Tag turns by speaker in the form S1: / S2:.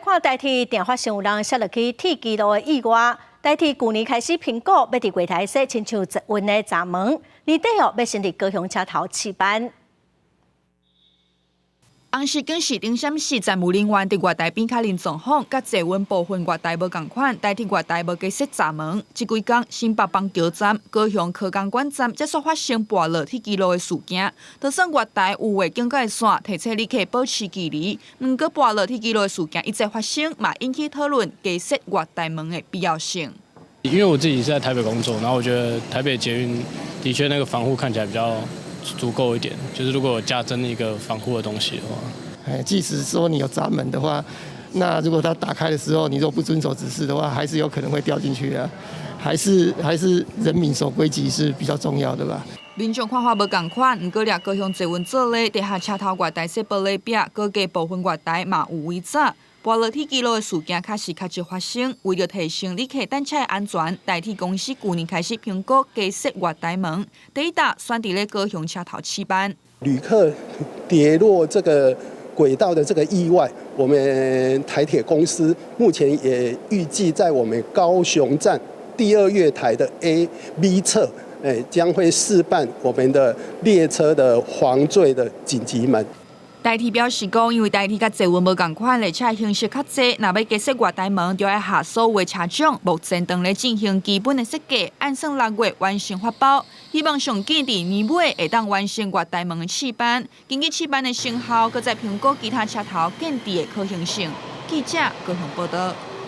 S1: 看台鐵定發生有人摔落去鐵支路的意外。台鐵舊年開始評估，欲佇月台設親像捷運的閘門，年底哦欲先佇高雄車頭試班。
S2: 紅色警示燈閃示，站務人員佇月台邊確認狀況，佮捷運部分月台無仝款，台鐵月台無加設閘門。這幾工新北板橋站、高雄科工館站接續發生跋落鐵支路的事件。就算月台有畫警戒線，提醒旅客保持距離，毋過跋落鐵支路的事件一再發生，嘛引起討論加設月台門的必要性。
S3: 因為我自己是在台北工作，然後我覺得台北捷運的確那個防護看起來比較足夠一點，就是如果加增一個防護的東西的話，
S4: 哎，即使說你有閘門的話，那如果它打開的時候，你若不遵守指示的話，還是有可能會掉進去啊。還是人民守規矩是比較重要的吧。
S2: 民眾看法無仝款，毋過掠高雄捷運做例，地下車頭月台設玻璃壁，高架部分月台嘛有圍閘。跋落鐵支路的事件確實較少發生，為著提升旅客等車的安全，台鐵公司舊年開始評估加設月台門，第一搭選佇咧高雄車頭試班。
S5: 旅客跌落這個軌道的這個意外，我們台鐵公司目前也預計在我們高雄站第二月台的 A、B 側，將會試辦我們的列車的防墜的緊急門。
S2: 台鐵表示講，因為台鐵佮捷運無仝款，列車形式較濟，若欲加設月台門，就愛下所有的車種，目前正咧進行基本的設計，按算6月完成發包，希望上緊佇年尾會當完成月台門的試班，根據試班的成效，閣再評估其他車頭建置的可行性。記者高雄報道。